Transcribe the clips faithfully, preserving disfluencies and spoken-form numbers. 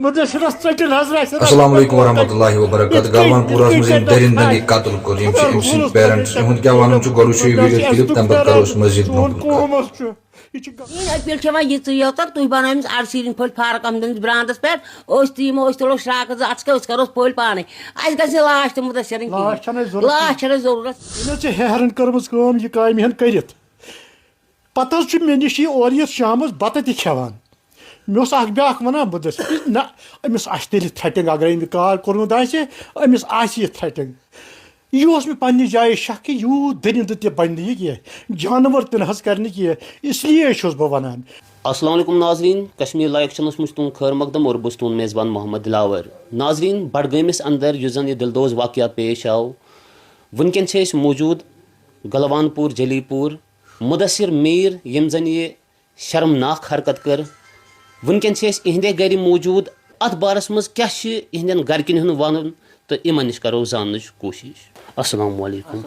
مُدثِرس ژٔٹِن حضرت۔ السلام علیکم ورحمۃ اللہ وبرکاتہ۔ گلوان پوٗرس منٛز یِم دٔرِندن یہِ قتل کوٚر، یِم چھِ أمۍ سٕنٛدۍ پیرنٹس۔ یِہُنٛد کیٛاہ وَنُن چھُ، گۄڈٕ وٕچھو یہِ ویٖڈیو کِلپ، تَمہِ پَتہٕ کَرو أسۍ مزید برونٛہہ کُن کَتھ۔ میٲنۍ اپیل چھِ وۄنۍ یِژٕے یوت، تُہۍ بنٲیِو أمِس اَڑسیٖرِن پھٔلۍ فاروق احمدٕنِس برانٛدَس پٮ۪ٹھ۔ أسۍ تہِ یِمو، أسۍ تُلو شراکت زٕ اَتھ سۭتۍ، أسۍ کَرو أسۍ پھٔلۍ پانَے۔ اَسہِ گژھِ یہِ لاش تہِ مُدثِرٕنۍ کِہیٖنۍ۔ لاش چھَنہٕ اَسہِ ضروٗرت۔ لاش چھَنہٕ اَسہِ ضروٗرت۔ مےٚ چھِ ہیرن کٔرمٕژ کٲم یہِ کامہِ ہن کٔرِتھ۔ پتہٕ حظ چھُ مےٚ نِش یہِ اورٕ یِتھ شامس بتہٕ تہِ کھٮ۪وان۔ مےٚ اوس اکھ بیٛاکھ ونان، بہٕ دٔس، نہ، أمِس آسہِ تیٚلہِ تھرٹنگ، اگرے أمۍ یہِ کار کوٚرمُت آسہِ، أمِس آسہِ یہِ تھرٹنگ۔ یہِ اوس مےٚ پننہِ جایہِ شک کہِ یوٗت دٔرِندٕ تہِ بنہِ نہٕ یہِ کینٛہہ، جانور تہِ نہ حظ کرِ نہٕ کینٛہہ، اس لیے چھُس بہٕ ونان۔ السلام علیکم ناظرین، کشمیر لائیو چینلس منٛز چھُ تُہُنٛد خٲر مقدم اور بہٕ چھُس تُہُنٛد میزبان محمد دلاور۔ ناظرین، بڈگٲمِس اندر یُس زن یہِ دلدوز واقعہ پیش آو، وٕنکیٚن چھِ أسۍ موجود گلوان پور، جلی پور، مدثر میر، ییٚمۍ زن یہِ شرمناک حرکت کٔر۔ وٕنکیٚن چھِ أسۍ اِہِنٛدے گرِ موجود۔ اَتھ بارس منٛز کیٛاہ چھِ اِہِنٛدٮ۪ن گرِکٮ۪ن ہُنٛد وَنُن تہٕ یِمن نِش کرو زاننٕچ کوٗشِش۔ السلام علیکم۔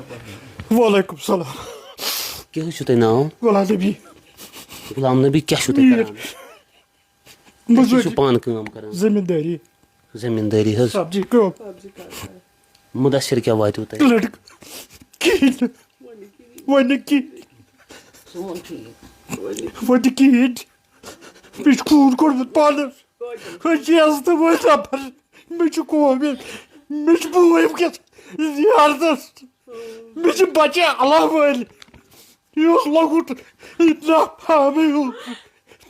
وعلیکم السلام۔ کیٛاہ حظ چھُو تۄہہِ ناو؟ غلام نبی۔ غلام نبی، کیٛاہ چھُو تُہۍ میر۔ کران؟ تُہۍ کیٛاہ چھِو مٔزوٗرۍ۔ پانہٕ کٲم کران؟ زٔمیٖندٲری۔ زٔمیٖندٲری حظ۔ سبزی کٲم۔ مُدثر کیٛاہ واتیو تۄہہِ؟ لٔڑکہٕ۔ کِہیٖنۍ نہٕ۔ وۄنۍ نہٕ کِہیٖنۍ۔ وۄنۍ نہٕ کِہیٖنۍ۔ مےٚ چھُ خوٗن کوٚڑمُت پانَس۔ أسۍ چھِ عزتہٕ وٲلۍ نفر۔ مےٚ چھُ قوم ییٚتہِ۔ مےٚ چھُ بوے وٕنکیٚس زیارتَس۔ مےٚ چھِ بَچہِ اللہ وٲلۍ۔ یہِ اوس لۄکُٹ نافہمی ہیوٗ۔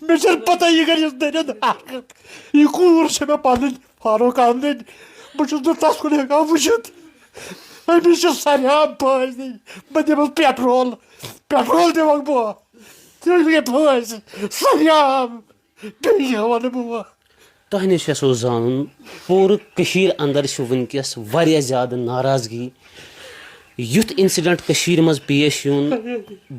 مےٚ چھَنہٕ پَتہ یہِ کَرِ یُس دٔرِتھ اَکھ۔ یہِ کوٗر چھےٚ مےٚ پَنٕنۍ فاروق احمدٕنۍ۔ بہٕ چھُس نہٕ تَس کُن ہٮ۪کان وٕچھِتھ۔ أمِس چھِ سریام پھٲسۍ دِنۍ۔ بہٕ دِمَس پیٹرول۔ پیٹرول دِمَکھ بہٕ۔ ژٕ گٔے پھٲسۍ۔ سریام۔ بیٚیہِ کیٛاہ وَنہٕ بہٕ وۄنۍ؟ تۄہہِ نِش یَژھو زانُن، پوٗرٕ کٔشیٖر اندر چھِ وٕنکیٚس واریاہ زیادٕ ناراضگی۔ یُتھ incident کٔشیٖرِ منٛز پیش یُن،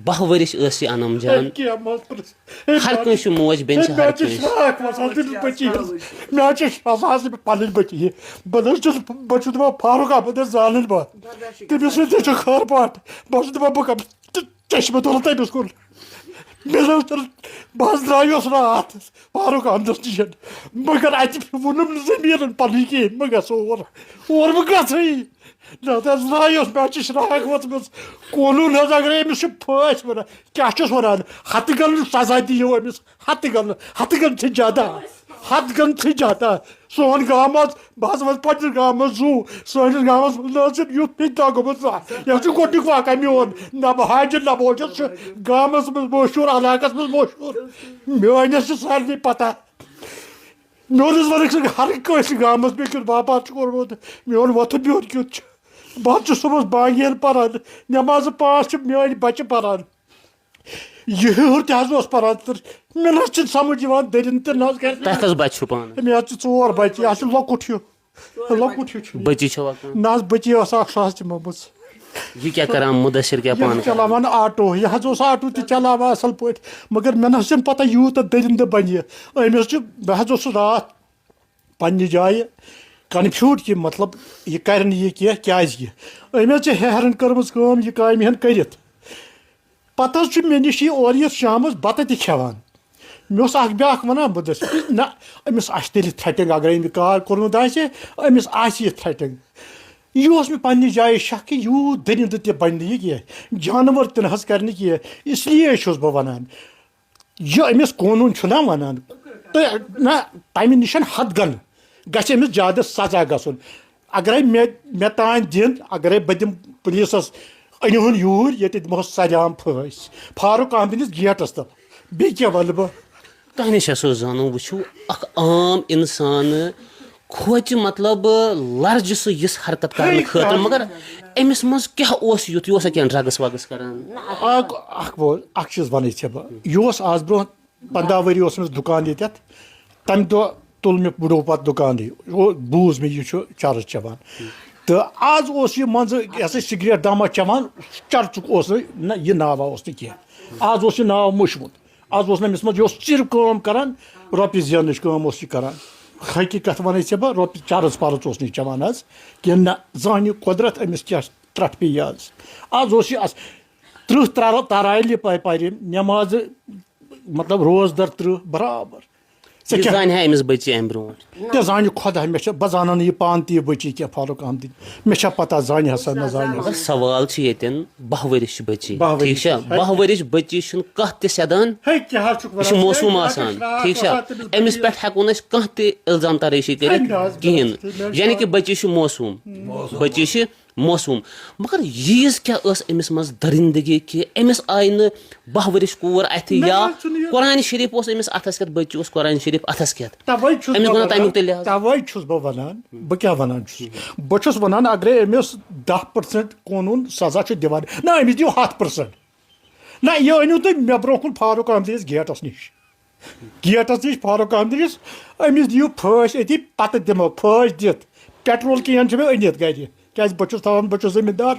باہ ؤرِش ٲس یہِ انعام جان۔ ہے، کینٛہہ مہ پرٕژھ۔ ہے، ہر کٲنٛسہِ چھُ موج، بیٚنہِ ہے، چھِ مےٚ ہر حظ چھِ کٲنٛسہِ۔ شراکھ وَسان تٔمِس بٔچی ہِنٛز۔ مےٚ حظ چھِ شراکھ وَسان پَنٕنۍ بٔچی۔ بہٕ نہ حظ چھُس، بہٕ چھُس دَپان فاروق احمد حظ زانٕنۍ بہٕ۔ تٔمِس سۭتۍ تہِ چھُ خٲر پاٹھ۔ بہٕ حظ چھُس دَپان بہٕ کَم-، تہٕ چشمہٕ تُلہٕ تٔمِس کُن۔ مےٚ نہ حظ تُل، بہٕ حظ درٛایوس راتھ فاروق احمدَس نِش۔ مگر اَتہِ ووٚنُم نہٕ ضمیٖرَن پَنٕنۍ کِہیٖنۍ، بہٕ گژھٕ اور۔ اور بہٕ گژھٕے۔ نہ حظ، درٛایوس، مےٚ حظ چھِ شراکھ وٲژمٕژ۔ قونوٗن حظ، اگرے أمِس چھُ پھٲسۍ وَنان، کیٛاہ چھُس وَنان؟ ہَتہٕ گَنہٕ سزا دِیِو أمِس، ہَتہٕ گَنہٕ، ہَتہٕ گَنہٕ چھِ زیادٕ، ہَتہٕ گَنہٕ چھِ زیادٕ۔ سون گام حظ، بہٕ حظ وَنہٕ پنٛنِس گامَس زُو، سٲنِس گامَس منٛز نہ حظ چھُنہٕ یُتھ فِتنہ گوٚمُت زانٛہہ۔ یہِ حظ چھُ گۄڈٕنیُک واقعہ میون۔ نہ بہٕ حاجہِ، نہ بہٕ اوسُس، چھُ گامَس منٛز مشہوٗر، علاقَس منٛز مشہوٗر۔ میٲنِس چھِ سارنٕے پَتہ۔ میون حظ وَنَکھ سُہ ہر کٲنٛسہِ گامَس مےٚ کیُتھ باپار چھُ کوٚرمُت، میون وۄتھُن بِہُن کیُتھ چھُ۔ بہٕ حظ چھُس صُبحَس بانگہِ یَن پَران، نٮ۪مازٕ پانٛژھ چھِ میٲنۍ بَچہِ پَران۔ یہِ ہیوٚر تہِ حظ اوس پَران، تہٕ مےٚ نہ حظ چھِنہٕ سَمٕجھ یِوان دٔرِن تہٕ نہ حظ کَرِ۔ تۄہہِ کٔژ بَچہِ چھِو پانہٕ؟ مےٚ حظ چھِ ژور بَچہِ، یہِ حظ چھِ لۄکُٹ ہیوٗ، لۄکُٹ ہیوٗ چھُ۔ بٔچی چھَوا کانٛہہ؟ نہ حظ، بٔچی ٲس اَکھ، سۄ حظ چھِ مٔمٕژ۔ یہِ کیٛاہ کران، مُدثر کیٛاہ یہِ پانہٕ کران؟ چلاوان آٹو، یہِ حظ اوس آٹو تہِ چلاوان اَصٕل پٲٹھۍ، مگر مےٚ نہ حظ چھِنہٕ پَتہ یوٗتاہ دٔرِندٕ بَنہِ یہِ۔ أمۍ حظ چھُ، بہٕ حظ اوسُس راتھ پننہِ جایہِ کنفیوٗز کہِ مطلب یہِ کرِ نہٕ یہِ کینٛہہ، کیازِ کہِ أمۍ حظ چھِ ہیرن کٔرمٕژ کٲم یہِ کامہِ ہن کٔرِتھ۔ پتہٕ حظ چھُ مےٚ نِش یہِ اورٕ یِتھ شامس بتہٕ تہِ کھٮ۪وان۔ مےٚ اوس اکھ بیٛاکھ ونان، بہٕ دٔپس، نہ، أمِس آسہِ تیٚلہِ تھرٹنگ، اگرے أمۍ یہِ کار کوٚرمُت آسہِ، أمِس آسہِ یہِ تھرٹنگ۔ یہِ اوس مےٚ پننہِ جایہِ شک کہِ یوٗت دٔرِندٕ تہِ بنہِ نہٕ یہِ کینٛہہ، جانور تہِ نہ حظ کرِ نہٕ کینٛہہ، اس لیے چھُس بہٕ ونان۔ یہِ أمِس قونوٗن چھُنہ وَنان، تہٕ نہ، تَمہِ نِش حد گٔنہٕ گژھِ أمِس زیادٕ سزا گژھُن۔ اگرے مےٚ، مےٚ تام دِن، اگرے بہٕ دِمہٕ پُلیٖسَس، أنِہُن یوٗرۍ، ییٚتہِ دِمہوس سریام پھٲسۍ فاروق احمدٕنِس گیٹَس تَل۔ بیٚیہِ کیٛاہ وَنہٕ بہٕ؟ تۄہہِ نِش آسو زانُن، وٕچھِو، اَکھ عام اِنسان کھوژِ، مطلب، لرزِ سُہ یِژھ حرکت کرنہٕ ہے، خٲطرٕ، کیٛاہ؟ مگر أمِس منٛز کیٛاہ اوس یُتھ؟ یہِ اوسا کینٛہہ ڈرگس وگس کران؟ اکھ، اکھ بول، اکھ چیٖز وَنَے ژےٚ بہٕ۔ یہِ اوس آز برونٛہہ پنٛداہ ؤری اوس أمِس دُکان ییٚتٮ۪تھ۔ تَمہِ دۄہ تُل مےٚ بُڈو پَتہٕ دُکانٕے۔ او، بوٗز مےٚ یہِ چھُ چرس چٮ۪وان۔ تہٕ آز اوس یہِ منٛزٕ، یہِ ہسا سِگریٹ دامہ چٮ۪وان، چرسُک اوس نہٕ، نہ، یہِ ناوا اوس نہٕ کینٛہہ۔ آز اوس یہِ ناو مُشمُت۔ آز اوس نہٕ أمِس منٛز، یہِ اوس صرف کٲم کران، رۄپیہِ زینٕچ کٲم اوس یہِ کران۔ حقیٖقت وَنَے ژےٚ بہٕ، رۄپیہِ چرس پرس اوس نہٕ یہِ چٮ۪وان حظ کِہیٖنۍ۔ نہ، زانہِ قۄدرت أمِس کیٛاہ ترٛٹھ پیٚیہِ آز۔ آز اوس یہِ اَس-، تٕرٛہ ترٛ-، ترایلہِ پَ-، پَرِ نٮ۪مازٕ، مطلب، روزدر تٕرٛہ برابر۔ ژےٚ یہِ کیٛاہ؟ زانہِ ہا أمِس بٔچی اَمہِ برونٛٹھ؟ تہِ زانہِ خۄدا، مےٚ چھےٚ، بہٕ زانَن نہٕ یہِ پانہٕ تہِ، یہِ بٔچی کینٛہہ، فاروق احمدٕنۍ۔ مےٚ چھےٚ پَتہ، زانہِ ہسا نہ زانہِ ہسا۔ مگر سوال چھُ ییٚتٮ۪ن، باہ ؤرِش چھِ بٔچی، باہ ؤرِش ٹھیٖک چھا؟ چھِ بٔچی۔ باہ ؤرِش بٔچی چھُنہٕ کانٛہہ تہِ سیٚدان۔ ہے، کیٛاہ حظ چھُکھ یہِ چھُ وَنان؟ موسوٗم ہے، آسان، شراب ٹھیٖک چھا؟ آسان تٔمِس أمِس بٔچی۔ پٮ۪ٹھ ہٮ۪کو نہٕ أسۍ کانٛہہ تہِ الزام ترٲشی ہے، کٔرِتھ نہ حظ، کِہیٖنۍ نہ حظ، نہٕ۔ نہ حظ، یعنی کہِ نہ۔ بٔچی چھِ موسوٗم، بٔچی چھِ موسوٗم۔ مگر ییٖژ کیٛاہ ٲس أمِس منٛز درندگی کہِ أمِس آیہِ نہٕ باہ ؤرِش کوٗر اَتھِ، نہ یا حظ، چھُنہٕ یہِ۔ قرآن شریٖف اوس أمِس اَتھَس کٮ۪تھ، بٔچی اوس قرآن شریٖف اَتھَس کٮ۪تھ۔ تَوَے چھُس أمِس بہٕ گوٚو نہ وَنان، تَمیُک تہِ لحاظ۔ تَوَے چھُس بہٕ وَنان، بہٕ کیٛاہ وَنان چھُس؟ بہٕ چھُس وَنان، اگرے أمِس دَہ پٔرسَنٛٹ قونوٗن سزا چھُ دِوان، نہ، أمِس دِیِو ہَتھ پٔرسَنٛٹ۔ نہ، یہِ أنِو تُہۍ مےٚ برونٛہہ کُن فاروق احمدٕنِس گیٹَس نِش۔ گیٹَس نِش فاروق احمدٕنِس، أمِس دِیِو پھٲسۍ أتی، پَتہٕ دِمو پھٲسۍ دِتھ۔ پیٹرول کین چھُ مےٚ أنِتھ گَرِ، کیٛازِ بہٕ چھُس تھاوان، بہٕ چھُس زٔمیٖندار۔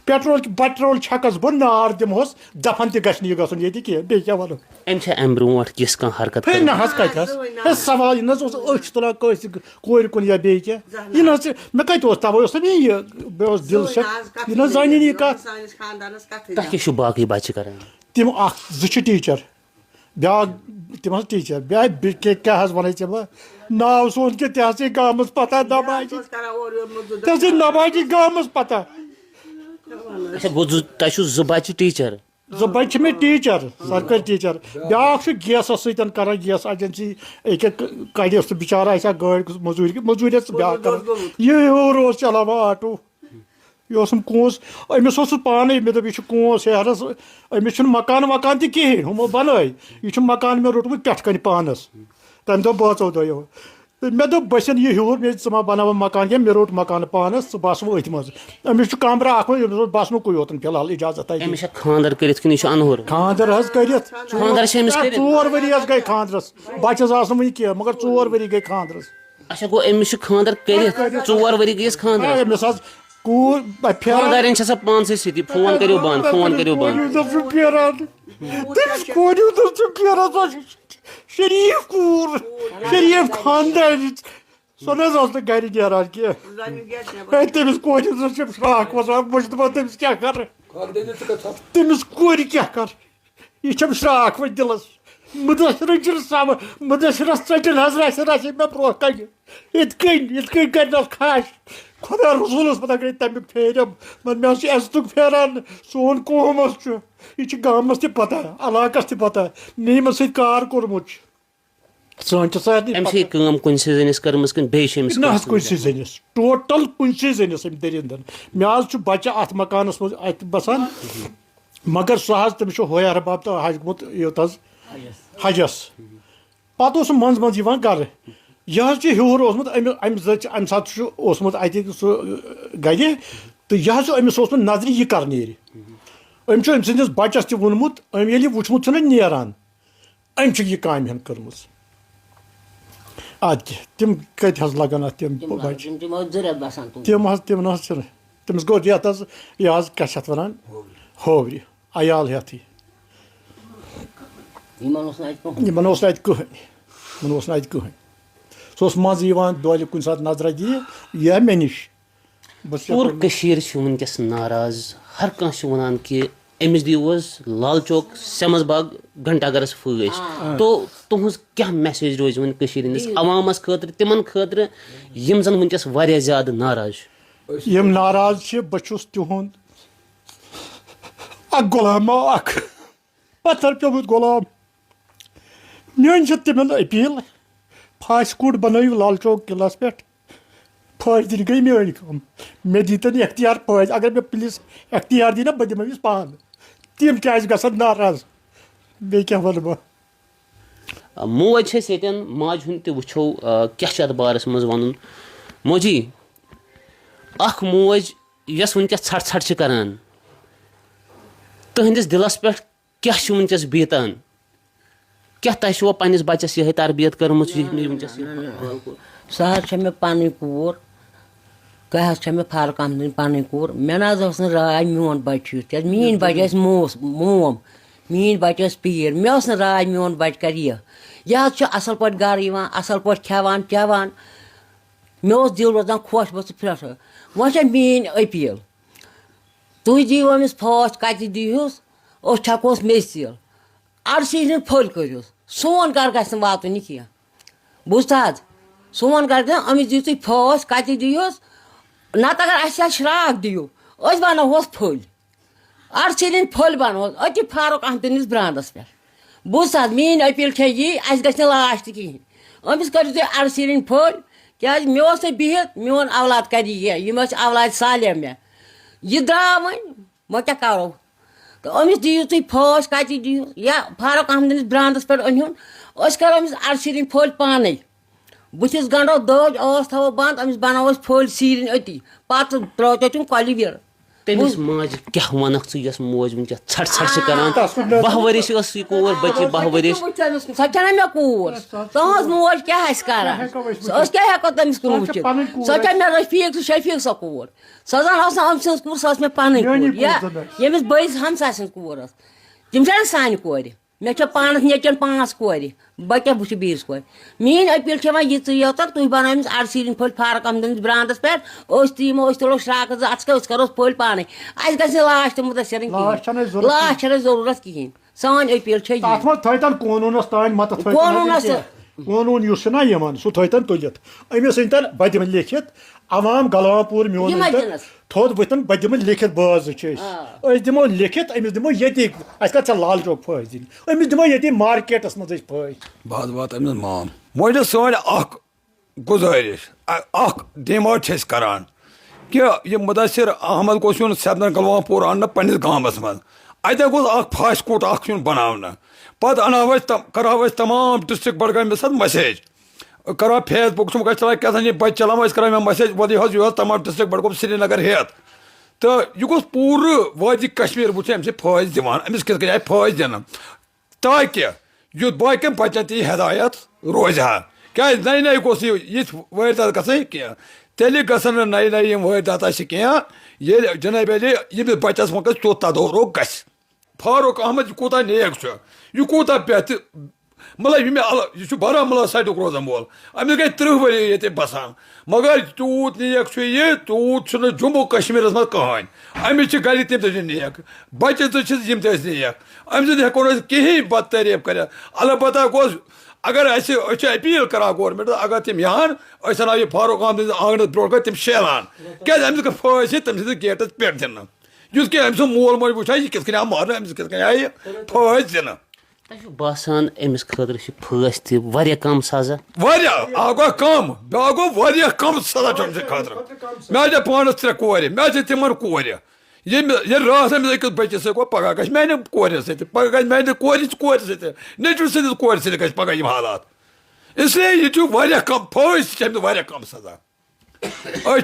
پیٹرول، پیٹرول چھَکَس بہٕ، نار دِمہوس، دَفَن تہِ گژھِ نہٕ یہِ گژھُن ییٚتہِ کینٛہہ، بیٚیہِ کیٛاہ وَنو؟ أمۍ چھا اَمہِ برونٛٹھ یِژھ کانٛہہ حرکت ہے، کٔرمٕژ؟ نہ حظ، کَتہِ حظ؟ ہے، سوال، یہِ نہ حظ اوس أچھ تُلان کٲنٛسہِ کورِ کُن یا بیٚیہِ کینٛہہ۔ یہِ نہ حظ چھِ، مےٚ کَتہِ اوس، تَوَے اوس نہ مےٚ یہِ، مےٚ اوس دِل شک، یہِ نہ حظ زانہِ نہٕ یہِ کَتھ۔ تۄہہِ کیٛاہ چھُو باقٕے بَچہِ کَران؟ تِم اَکھ زٕ چھِ ٹیٖچَر، بیٛاکھ، تِم حظ ٹیٖچَر، بیٛاکھ، بیٚیہِ کیٛاہ، کیٛاہ حظ وَنَے ژےٚ بہٕ؟ ناو سون کہِ تہِ حظ چھِ گامَس پَتہ، دَپان چھِ، تہِ حظ چھِ دَپان چھِ گامَس پَتہ۔ اچھا، گوٚو زٕ، تۄہہِ چھُو زٕ بَچہِ ٹیٖچَر؟ زٕ بَچہِ چھِ مےٚ ٹیٖچَر، سرکٲرۍ ٹیٖچَر۔ بیٛاکھ چھُ گیسَس سۭتۍ کَران، گیس ایجنسی، أکیٛاہ ک-، کَڑِ سُہ بِچارٕ، آسہِ ہا گٲڑۍ مٔزوٗرۍ، مٔزوٗرۍ ٲس بیٛاکھ کَران۔ یہِ ہیوٗر اوس چَلاوان آٹوٗ۔ یہِ اوسُم کوٗنٛز، أمِس اوسُس پانَے، مےٚ دوٚپ، یہِ چھُ کوٗنٛز شہرَس، أمِس چھُنہٕ مکان وکان تہِ کِہیٖنۍ، ہُمو بَنٲے۔ یہِ چھُ مکان مےٚ روٚٹمُت پٮ۪ٹھ کَنہِ پانَس۔ تَمہِ دۄہ بٲژو دۄیو۔ تہٕ مےٚ دوٚپ، بہٕ چھَس یہِ ہیوٗر، مےٚ ژٕ ما بَناوَکھ مکان کینٛہہ، مےٚ روٚٹ مکان پانَس، ژٕ بَس وۄنۍ أتھۍ منٛز۔ أمِس چھُ کَمرٕ اَکھ، أمِس اوس بَسنُکُے یوتَن فی الحال اِجازت اَتہِ۔ أمِس چھا خانٛدر کٔرِتھ کِنہٕ یہِ چھُ اَنہُر؟ خانٛدر حظ کٔرِتھ۔ خانٛدر چھا أمِس کٔرِتھ؟ ژور ؤری حظ گٔے خانٛدرَس، بَچَس آسہٕ نہٕ وٕنہِ کینٛہہ، مگر ژور ؤری گٔے خانٛدرَس۔ اچھا، گوٚو أمِس چھُ خانٛدر کٔرِتھ، ژور ؤری گٔیِس خانٛدرس۔ آ، أمِس حظ کوٗر، بہٕ پھیران۔ خانٛدارٮ۪ن چھِ سۄ پانسٕے سۭتی، فون کٔرِو بنٛد، فون کٔرِو بنٛد۔ یوٗتاہ چھُ پھیران۔ تٔمِس کورِ یوٗتاہ چھُ پھیران، سۄ چھِ شریٖف کوٗر، شریٖف خاندارٕچ۔ سۄ نہ حظ ٲس نہٕ گرِ نیران کینٛہہ۔ ہے، تٔمِس کورِ یوٗتاہ چھِ شراکھ وسان، بہٕ چھُس دَپان، تٔمِس کیٛاہ کَرٕ؟ تٔمِس کورِ کیٛاہ کَرٕ؟ یہِ چھَم شراکھ وۄنۍ دِلَس۔ مُدثِرَن چھُنہٕ سَمٕجھ، مُدثِرَس ژٔٹِن حظ رَژھِ رَژھِ مےٚ برونٛہہ کَنہِ۔ یِتھ کٔنۍ، یِتھ کٔنۍ کَرِ نَس خاش۔ خۄدا رسوٗلَس پَتہ گٔے تَمیُک پھیرم۔ مگر مےٚ حظ چھُ عزتُک پھیران، سون قوم حظ چھُ۔ یہِ چھِ گامَس تہِ پَتہ، علاقَس تہِ پَتہ۔ مےٚ یِمَن سۭتۍ کار کوٚرمُت چھُ۔ سٲنۍ چھِ سارنٕے أمۍ پَتہ۔ چھِ یہِ کٲم کُنہِ سٕے زٔنِس کٔرمٕژ کِنہٕ بیٚیہِ چھِ أمِس نہ حظ، کٲنٛسہِ کُنہِ سٕے زٔنِس۔ ٹوٹل کُنہِ سٕے زٔنِس أمۍ دٔرِندَن۔ مےٚ حظ چھُ بَچہٕ اَتھ مکانَس منٛز اَتہِ بَسان۔ مگر سُہ حظ، تٔمِس چھُ ہویا رباب تہٕ حج گوٚمُت یوٚت حظ حجَس۔ پَتہٕ اوس سُہ منٛزٕ منٛزٕ یِوان گَرٕ۔ یہِ حظ چھُ ہیوٚر اوسمُت، أمۍ، اَمہِ زٕ، اَمہِ ساتہٕ چھُ اوسمُت اَتہِ سُہ گَرِ۔ تہٕ یہِ حظ چھُ أمِس اوسمُت نظرِ یہِ کَر نیرِ۔ أمۍ چھُ أمۍ سٕنٛدِس بَچَس تہِ ووٚنمُت، أمۍ ییٚلہِ یہِ وُچھمُت چھُنہ نیران، أمۍ چھِ یہِ کامہِ ہن کٔرمٕژ۔ اَدٕ کیٛاہ، تِم کَتہِ حظ لَگَن اَتھ تِم تِم لَگَن، بَچہِ؟ تِم، تِم ٲسۍ زٕ رٮ۪تھ بَسان تِم۔ تِم حظ، تِم نہ حظ چھِنہٕ۔ تٔمِس گوٚو رٮ۪تھ حظ، یہِ حظ کیٛاہ چھِ اَتھ وَنان؟ ہوورِ، عیال ہٮ۪تھٕے۔ یِمَن اوس نہٕ اَتہِ کٕہٕنۍ۔ یِمَن اوس نہٕ اَتہِ کٕہٕنۍ۔ یِمَن اوس نہٕ اَتہِ کٕہٕنۍ۔ سُہ اوس منٛزٕ یِوان دۄہلہِ کُنہِ ساتہٕ نظرہ دِیہِ، یہِ مےٚ نِش۔ بہٕ چھُس پوٗرٕ یَتھ کٔشیٖر چھِ وٕنکیٚس ناراض، ہر کانٛہہ چھُ وَنان کہِ أمِس دِیِو حظ لال چوک، سیمز باغ، گھنٹہ گرس فٲسۍ۔ تو تُہٕنٛز کیٛاہ میسیج روزِ وۄنۍ کٔشیٖرِ ہٕنٛدِس عوامس خٲطرٕ، تِمن خٲطرٕ یِم زن وٕنکیٚس واریاہ زیادٕ ناراض چھِ؟ یِم ناراض چھِ، بہٕ چھُس تِہُنٛد اکھ غلام، اکھ پتھر پیومُت غلام۔ میٲنۍ چھِ تِمن اپیل، پھاسہِ کوٗٹ بنٲیِو لال چوک قلعس پٮ۪ٹھ۔ پھٲسۍ دِنۍ گٔے میٲنۍ کٲم۔ مےٚ دیٖتن اختیار پھٲسۍ، اگر مےٚ پُلیٖس اختیار دی نہ، بہٕ دِمہٕ أمِس پانہٕ۔ تِم کیازِ گژھن ناراض؟ بیٚیہِ کیٛاہ وَنہٕ بہٕ؟ موج چھِ أسۍ ییٚتٮ۪ن، ماجہِ ہُنٛد تہِ وٕچھو، آ، کیٛاہ چھُ اَتھ بارَس منٛز وَنُن۔ موجی، اَکھ موج یۄس وٕنکیٚس ژھٹھ ژھٹھ چھِ کَران، تُہٕنٛدِس دِلَس پٮ۪ٹھ کیٛاہ چھُ وٕنکیٚس بیٖتان؟ کیٛاہ تۄہہِ چھُوا پنٛنِس بَچَس یِہوٚے تربیت کٔرمٕژ، یہِ وٕنکیٚس یہِ؟ سۄ حظ چھےٚ مےٚ پَنٕنۍ کوٗر۔ تۄہہِ حظ چھےٚ مےٚ فرق اَتھ منٛز، پَنٕنۍ کوٗر۔ مےٚ نہ حظ ٲس نہٕ راے میون بَچہِ چھُ یُتھ کیٛازِ میٛٲنۍ بَچہِ ٲسۍ موس، موم، میٛٲنۍ بَچہِ ٲسۍ پیٖر۔ مےٚ ٲس نہٕ راے میون بَچہِ کَرِ یہِ۔ یہِ حظ چھُ اَصٕل پٲٹھۍ گَرٕ یِوان، اَصٕل پٲٹھۍ کھٮ۪وان چٮ۪وان۔ مےٚ اوس دِل روزان خۄش، بہٕ ٲسٕس فرٛٮ۪ش۔ وۄنۍ چھےٚ میٛٲنۍ أپیٖل، تُہۍ دِیِو أمِس پھاس، کَتہِ دِیٖہوس؟ أسۍ چھَکوس میٚژِ تیٖل۔ اَڑسٕے ہٕنٛدۍ پھٔلۍ کٔرۍہوس، سون گَرٕ گژھِ نہٕ واتُن یہِ کینٛہہ۔ بوٗزتھا حظ؟ سون گرٕ دیُن، أمِس دِیِو تُہۍ پھٲسۍ، کَتہِ دِیوس؟ نَتہٕ اگر اَسہِ یا شرٛاکھ دِیِو، أسۍ بَناوہوس پھٔلۍ۔ اَرسیٖرِن پھٔلۍ بَناوہوس، أتی فاروق احمدٕنِس برٛانٛدَس پٮ۪ٹھ۔ بوٗزتھا حظ؟ میٛٲنۍ appeal چھےٚ یی، اَسہِ گژھِ نہٕ last کِہیٖنۍ۔ أمِس کٔرِو تُہۍ اَرسیٖرِن پھٔلۍ، کیٛازِ مےٚ اوس نہٕ بِہِتھ، میون اولاد کَرِ یہِ، یِم ٲسۍ اولاد صالح مےٚ۔ یہِ درٛاو وۄنۍ، وۄنۍ کیٛاہ کَرو؟ تہٕ أمِس دِیِو تُہۍ پھٲسۍ، کَتہِ دِیِو؟ یا فاروق احمدٕنِس برٛانٛدَس پٮ۪ٹھ أنۍ ہُن، أسۍ کَرو أمِس اَرسیٖرِن پھٔلۍ پانَے۔ بٕتھِس گنٛڈو دٔج، ٲس تھاوو بنٛد، أمِس بناوو أسۍ پھٔلۍ سیٖرِنۍ أتی۔ پتہٕ ترٛٲوتو تِم کۄلہِ وِرٕ۔ تٔمِس بوٗز؟ ماجہِ کیٛاہ وَنکھ ژٕ، یۄس موج وٕنکیٚس ژھٹھ ژھٹھ چھِ کران؟ تَس کُن نظر۔ باہ ؤرِش ٲس یہِ کوٗر بٔچی، باہ ؤرِش۔ سۄ چھےٚ نہ مےٚ کوٗر۔ تُہٕنٛز موج کیٛاہ آسہِ کران؟ کیٛاہ ہٮ۪کو أسۍ وٕچھِتھ؟ أسۍ کیٛاہ ہٮ۪کو تٔمِس کُن سۄ چھےٚ وٕچھِتھ؟ پنٕنۍ کوٗر۔ سۄ چھےٚ مےٚ رفیٖق تہٕ شفیٖق سۄ کوٗر۔ سۄ زن ٲس نہٕ أمۍ سٕنٛز کوٗر، سۄ ٲس مےٚ پنٕنۍ میٛٲنی کوٗر۔ یا کوٗر زن ٲس۔ ییٚمِس بٔیِس ہمساے سٕنٛز کوٗر ٲس۔ تِم چھِ نہ سانہِ کورِ۔ مےٚ چھےٚ پانَس نیٚچوٮ۪ن پانٛژھ کورِ، بہٕ کیٛاہ وٕچھٕ بیٚیِس کورِ؟ میٛٲنۍ appeal چھےٚ وۄنۍ یِژٕے یوت، تُہۍ بَنٲیِو أمِس اَرسیٖرِن پھٔلۍ فاروق احمدٕنِس برٛانٛدَس پٮ۪ٹھ، أسۍ تہِ یِمو، أسۍ تُلو شرٛاکہٕ زٕ اَتھَس کٮ۪تھ، أسۍ کَروس پھٔلۍ پانَے۔ اَسہِ گژھِ نہٕ لاش تہِ مُدثِرٕنۍ کِہیٖنۍ۔ لاش چھَنہٕ اَسہِ ضوٚرَتھ لاش کِہیٖنۍ۔ چھَنہٕ اَسہِ ضروٗرت کِہیٖنۍ۔ سٲنۍ appeal چھےٚ یی۔ تَتھ منٛز تھٲیتَن قونوٗنَس تانۍ مَتہٕ تھٲیتَن قونوٗنَس اَتہِ کینٛہہ۔ قونوٗن یُس چھُنہ یِوان، سُہ تھٲیتَن تُلِتھ۔ أمِس أنۍتَن بَدِ منٛز لیکھِتھ، عوام گلوان پوٗر میون یِمَن أنۍتَن دِنَس۔ تھوٚد ؤتھِن، بہٕ دِمہٕ لیکھِتھ، بٲژ زٕ چھِ أسۍ۔ آ۔ أسۍ دِمو لیکھِتھ، أمِس دِمو ییٚتی، اَسہِ کَتھ چھےٚ لالچوک پھٲسۍ دِنۍ؟ أمِس دِمو ییٚتی مارکیٹَس منٛز أسۍ پھٲسۍ۔ بہٕ حظ واتہٕ أمِس مام۔ وۄنۍ چھِ سٲنۍ اَکھ گُزٲرِش، اَ-، اَکھ demand چھِ أسۍ کَران کہِ یہِ مُدثِر احمد گوٚژھ یُن سیدنا گلوان پوٗر اَننہٕ پنٛنِس گامَس منٛز۔ اَتہِ گوٚژھ اَکھ پھاسہِ کوٚٹ اَکھ یُن بَناونہٕ۔ پَتہٕ اَنہٕ ہاو أسۍ تَم-، کَرٕ ہاو أسۍ تمام district بڈگٲمِس سۭتۍ message۔ کران Facebook چھُم گژھِ چلان کیٛاہ تام یہِ بچہِ چلاوان، أسۍ کران مےٚ message، وۄنۍ یہِ حظ یہِ حظ تمام district بڈگام سرینگر ہٮ۪تھ۔ تہٕ یہِ گوٚژھ پوٗرٕ وادی کشمیر وٕچھُن أمِس چھِ فٲیِض دِوان، أمِس کِتھ کٔنۍ آیہِ فٲیِض دِنہٕ، تاکہِ یُتھ باقین بچن تہِ یہِ ہدایت روزِ ہا۔ کیٛازِ نَیہِ نَیہِ گوٚژھ یہِ یِتھۍ وٲرۍدات گژھٕنۍ کینٛہہ، تیٚلہِ گژھن نہٕ نَیہِ نَیہِ یِم وٲرۍدات اَسہِ کینٛہہ، ییٚلہِ جنابِ علی ییٚمِس بچس منٛز تیُتھ تدورُک گژھِ۔ فاروق احمد، یہِ کوٗتاہ نیک چھُ، یہِ کوٗتاہ بہتر، مطلب، یہِ مےٚ ال-، یہِ چھُ بارہمولہ سایڈُک روزن وول، أمِس گٔے تٕرٛہ ؤری ییٚتہِ بسان، مگر تیوٗت نیک چھُ یہِ، تیوٗت چھُنہٕ جموں کشمیٖرس منٛز کٕہٕنۍ۔ أمِس چھِ گرِ تِم تہِ چھِ نیک، بچہِ تہِ چھِس یِم تہِ ٲسۍ نیک، أمۍ سٕنٛدِ ہٮ۪کو نہٕ أسۍ کِہیٖنۍ بد تعریف کٔرِتھ۔ البتہ گوٚژھ، اگر اَسہِ، أسۍ چھِ appeal کران government، اگر تِم یِہَن، أسۍ اَنو یہِ فاروق احمد سٕنٛدِس آنٛگنس برونٛٹھ کَنہِ تِم شیلان، کیٛازِ أمِس گٔے پھٲسۍ تٔمۍ سٕنٛدِس گیٹس پٮ۪ٹھ دِنہٕ۔ یُتھ کہِ أمۍ سُنٛد مول موج وٕچھِ ہا، یہِ کِتھ کٔنۍ آو مارنہٕ، أمِس کِتھ کٔنۍ آیہِ پھٲسۍ دِنہٕ۔ تۄہہِ چھُو باسان أمِس خٲطرٕ چھِ پھٲسۍ تہِ واریاہ کم سزا؟ واریاہ، اکھ گوٚو کم، بیٛاکھ گوٚو واریاہ کم سزا چھُ أمۍ سٕنٛدِ خٲطرٕ۔ مےٚ آسہِ پانس ترٛےٚ کورِ، مےٚ آسہِ تِمن کورِ۔ ییٚمہِ، ییٚلہِ راتھ أمِس أکِس بٔچِس سۭتۍ گوٚو، پگاہ گژھِ میانہِ کورِ سۭتۍ، پگاہ گژھِ میانہِ کورِ، کورِ سۭتۍ، نیٚچوِ سٕنٛدِس کورِ سۭتۍ گژھِ پگاہ یِم حالات۔ اس لیے یہِ چھُ واریاہ کم، پھٲسۍ چھِ أمِس واریاہ کم سزا۔ أسۍ